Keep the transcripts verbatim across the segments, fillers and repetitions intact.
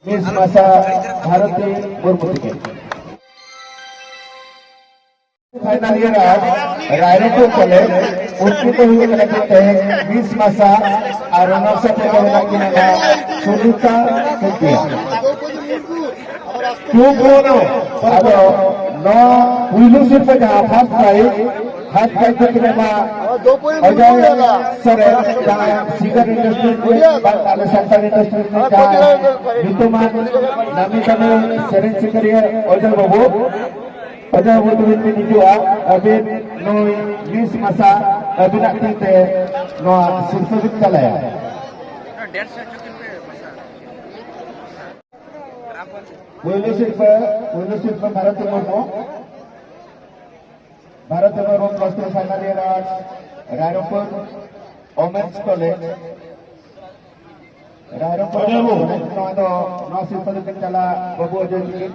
Miss ᱢᱟᱥᱟ Bharati Murmu ᱛᱤᱠᱤᱱ᱾ Final year ᱟᱨ Rairangpur college, ᱩᱱᱠᱤᱱ ᱫᱚ ᱦᱩᱭᱩᱜ ᱠᱟᱱᱟ ᱠᱤᱱ ᱛᱮᱦᱮᱧ ᱢᱤᱥ ᱢᱟᱥᱟ ᱟᱨ ᱨᱟᱱᱟᱨᱥ ᱟᱯ ᱨᱮ ᱢᱮᱱᱟᱜ ᱠᱤᱱᱟ ᱥᱩᱱᱤᱛᱟ ᱠᱩᱠᱤᱭᱟ᱾ ᱪᱩᱯ ᱵᱚᱱᱚ᱾ ᱟᱫᱚ ᱱᱚᱣᱟ ᱯᱩᱭᱞᱩ ᱥᱤᱨᱯᱟᱹ ᱡᱟᱦᱟᱸ ᱯᱷᱟᱥᱴ ᱯᱨᱟᱭᱤᱡᱽ, ᱯᱷᱟᱥᱴ ᱯᱨᱟᱭᱤᱡᱽ ᱫᱚ ᱠᱤᱱ ᱮᱢᱟ ᱚᱡᱚᱭ ᱥᱚᱨᱮᱱ, ᱡᱟᱦᱟᱸᱭ ᱥᱤᱝᱜᱟᱨ ᱤᱱᱰᱟᱥᱴᱨᱤ ᱨᱤᱱᱤᱡ ᱵᱟᱝ ᱟᱞᱮ ᱥᱟᱱᱛᱟᱲ ᱤᱱᱰᱟᱥᱴᱨᱤ ᱨᱤᱱᱤᱡ ᱡᱟᱦᱟᱸᱭ ᱧᱩᱛᱩᱢᱟᱱ ᱱᱟᱢᱤ ᱫᱟᱢᱤ ᱥᱮᱨᱮᱧ ᱥᱤᱠᱟᱹᱨᱤᱭᱟᱹ ᱚᱡᱚᱭ ᱵᱟᱹᱵᱩ᱾ ᱚᱡᱚᱭ ᱵᱟᱹᱵᱩ ᱛᱟᱹᱵᱤᱱ ᱵᱤᱱ ᱦᱤᱡᱩᱜᱼᱟ, ᱟᱹᱵᱤᱱ ᱱᱩᱭ ᱢᱤᱥ ᱢᱟᱥᱟ ᱟᱹᱵᱤᱱᱟᱜ ᱛᱤ ᱛᱮ ᱱᱚᱣᱟ ᱥᱤᱨᱯᱟᱹ ᱵᱤᱱ ᱪᱟᱞᱟᱭᱟ᱾ ᱯᱩᱭᱞᱩ ᱥᱤᱨᱯᱟᱹ, ᱯᱩᱭᱞᱩ ᱥᱤᱨᱯᱟᱹ Bharati Murmu. Bharati Murmu plus two final year arts, Rairangpur Women's College, Rairangpur ᱵᱟᱹᱵᱩ᱾ Women's College᱾ ᱱᱚᱣᱟ ᱫᱚ, ᱱᱚᱣᱟ ᱥᱤᱨᱯᱟᱹ ᱫᱚ ᱠᱤᱱ ᱪᱟᱞᱟᱜ ᱵᱟᱹᱵᱩ ᱚᱡᱚᱭ ᱛᱤᱠᱤᱱ᱾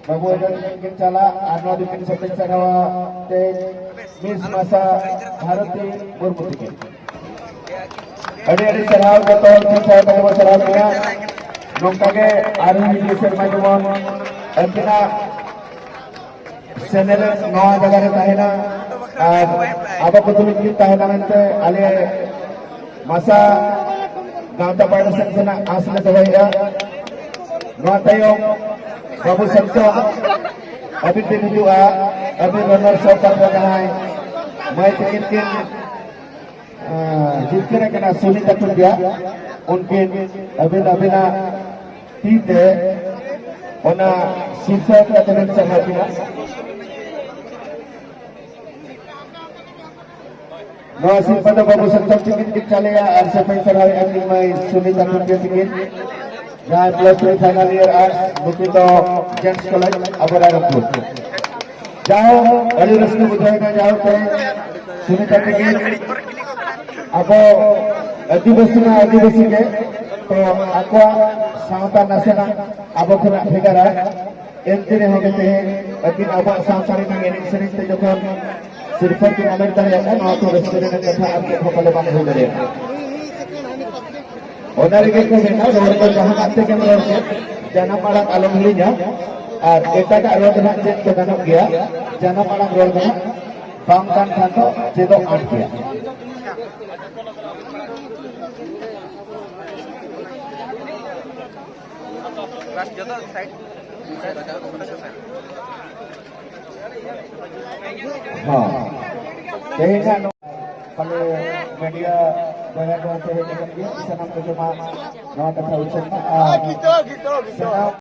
ᱵᱟᱹᱵᱩ ᱚᱡᱚᱭ ᱛᱤᱠᱤᱱ ᱠᱤᱱ ᱪᱟᱞᱟᱜ ᱟᱨ ᱱᱚᱣᱟ ᱫᱚ ᱠᱤᱱ ᱥᱮᱯᱮᱧ ᱥᱟᱨᱦᱟᱣᱟ ᱛᱮ ᱢᱤᱥ ᱢᱟᱥᱟ ᱵᱷᱟᱨᱚᱛᱤ ᱢᱩᱨᱢᱩ ᱛᱤᱠᱤᱱ᱾ ᱟᱹᱰᱤ ᱟᱹᱰᱤ ᱥᱟᱨᱦᱟᱣ, ᱡᱚᱛᱚ ᱦᱚᱲ ᱴᱷᱤᱠ ᱴᱷᱟᱠ ᱟᱵᱚ ᱥᱟᱨᱦᱟᱣ ᱠᱤᱱᱟ᱾ ᱱᱚᱝᱠᱟ ᱜᱮ ᱟᱨᱦᱚᱸ ᱦᱤᱡᱩᱜ ᱥᱮᱨᱢᱟ ᱡᱮᱢᱚᱱ ᱟᱹᱠᱤᱱᱟᱜ ᱥᱮᱱᱮᱞ ᱱᱚᱣᱟ ᱡᱟᱭᱜᱟ ᱨᱮ ᱛᱟᱦᱮᱱᱟ ᱟᱨ ᱟᱵᱚ ᱠᱚ ᱛᱩᱞᱩᱡ ᱠᱤᱱ ᱛᱟᱦᱮᱱᱟ ᱢᱮᱱᱛᱮ ᱟᱞᱮ ᱢᱟᱥᱟ ᱜᱟᱶᱛᱟ ᱯᱟᱦᱴᱟ ᱥᱮᱫ ᱠᱷᱚᱱᱟᱜ ᱟᱸᱥ ᱞᱮ ᱫᱚᱦᱚᱭᱮᱫᱼᱟ᱾ ᱱᱚᱣᱟ ᱛᱟᱭᱚᱢ ᱵᱟᱹᱵᱩ ᱥᱟᱱᱛᱚ ᱟᱹᱵᱤᱱ ᱵᱤᱱ ᱦᱤᱡᱩᱜᱼᱟ, ᱟᱹᱵᱤᱱ ᱨᱚᱱᱟᱨ ᱥᱚᱨᱠᱟᱨ ᱨᱮ ᱡᱟᱦᱟᱸᱭ ᱢᱟᱹᱭ ᱛᱟᱹᱠᱤᱱ ᱠᱤᱱ ᱟᱸ, ᱡᱤᱛᱠᱟᱹᱨ ᱟᱠᱟᱱᱟ ᱥᱩᱱᱤᱛᱟ ᱴᱩᱰᱩ, ᱩᱱᱠᱤᱱ ᱟᱹᱵᱤᱱ ᱟᱹᱵᱤᱱᱟᱜ ᱛᱤ ᱛᱮ ᱚᱱᱟ ᱥᱤᱨᱯᱟᱹ ᱠᱟᱛᱮ ᱵᱤᱱ ᱪᱟᱞᱟᱣ ᱠᱤᱱᱟ᱾ ᱱᱚᱣᱟ ᱥᱤᱨᱯᱟᱹ ᱫᱚ ᱵᱟᱹᱵᱩ ᱥᱟᱱᱛᱚ ᱛᱤᱠᱤᱱ ᱠᱤᱱ ᱪᱟᱞᱮᱭᱟ ᱟᱨ ᱥᱮᱯᱮᱧ ᱥᱟᱨᱦᱟᱣᱮᱫᱼᱟ ᱠᱤᱱ ᱢᱟᱹᱭ ᱥᱩᱱᱤᱛᱟ ᱴᱩᱰᱩ ᱛᱤᱠᱤᱱ᱾ ᱡᱟᱦᱟᱸᱭ plus three final year arts, ᱱᱩᱠᱤᱱ ᱫᱚ Gents College ᱟᱵᱚ ᱨᱟᱭᱨᱚᱝᱯᱩᱨ᱾ ᱡᱟᱭᱦᱳᱠ, ᱟᱹᱰᱤ ᱨᱟᱹᱥᱠᱟᱹ ᱵᱩᱡᱷᱟᱹᱣ ᱮᱱᱟ᱾ ᱡᱟᱭᱦᱳᱠ, ᱛᱮᱦᱮᱧ ᱥᱩᱱᱤᱛᱟ ᱛᱤᱠᱤᱱ ᱟᱵᱚ ᱟᱹᱫᱤᱵᱟᱹᱥᱤ ᱢᱟ ᱟᱹᱫᱤᱵᱟᱹᱥᱤ ᱜᱮ, ᱛᱚ ᱟᱠᱚᱣᱟᱜ ᱥᱟᱶᱛᱟ ᱱᱟᱥᱮᱱᱟᱜ ᱟᱵᱚ ᱠᱷᱚᱱᱟᱜ ᱵᱷᱮᱜᱟᱨᱟ᱾ ᱮᱱᱛᱮ ᱨᱮᱦᱚᱸ ᱜᱮ ᱛᱮᱦᱮᱧ ᱟᱹᱠᱤᱱ ᱟᱵᱚᱣᱟᱜ ᱥᱟᱶᱛᱟ ᱨᱮᱱᱟᱜ ᱮᱱᱮᱡ ᱥᱮᱨᱮᱧ ᱛᱮ ᱡᱚᱠᱷᱚᱱ ᱥᱤᱨᱯᱟᱹ ᱠᱤᱱ ᱦᱟᱢᱮᱴ ᱫᱟᱲᱮᱭᱟᱜᱼᱟ, ᱱᱚᱣᱟ ᱠᱚ ᱨᱟᱹᱥᱠᱟᱹ ᱨᱮᱱᱟᱜ ᱠᱟᱛᱷᱟ ᱟᱨ ᱪᱮᱫ ᱦᱚᱸ ᱯᱟᱞᱮ ᱵᱟᱝ ᱦᱩᱭ ᱫᱟᱲᱮᱭᱟᱜᱼᱟ᱾ ᱚᱱᱟ ᱨᱮᱜᱮ ᱠᱚ ᱢᱮᱱᱟ, ᱨᱚᱲ ᱫᱚ ᱡᱟᱦᱟᱱᱟᱜ ᱛᱮᱜᱮᱢ ᱨᱚᱲ ᱠᱮᱫ, ᱡᱟᱱᱟᱢ ᱟᱲᱟᱝ ᱟᱞᱚᱢ ᱦᱤᱲᱤᱧᱟ᱾ ᱟᱨ ᱮᱴᱟᱜᱟᱜ ᱨᱚᱲ ᱫᱚ ᱱᱟᱜ ᱪᱮᱫ ᱠᱚ ᱜᱟᱱᱚᱜ ᱜᱮᱭᱟ, ᱡᱟᱱᱟᱢ ᱟᱲᱟᱝ ᱨᱚᱲ ᱫᱚ ᱱᱟᱜ ᱵᱟᱝ ᱠᱟᱱ ᱠᱷᱟᱱ ᱫᱚ ᱪᱮᱫᱚᱜ ᱟᱸᱴ ᱜᱮᱭᱟ᱾ ᱦᱚᱸ᱾ ᱛᱮᱦᱮᱧ ᱦᱟᱸᱜ ᱱᱚᱣᱟ ᱯᱟᱞᱮ ᱢᱤᱰᱤᱭᱟ ᱵᱚᱭᱦᱟ ᱠᱚ ᱦᱚᱸ ᱯᱮ ᱦᱮᱡ ᱟᱠᱟᱱ ᱜᱮᱭᱟ, ᱥᱟᱱᱟᱢ ᱠᱚᱜᱮ ᱢᱟ ᱱᱚᱣᱟ ᱠᱟᱛᱷᱟ ᱩᱪᱷᱟᱹᱱ ᱢᱟ᱾ ᱟᱨ ᱥᱟᱱᱟᱢ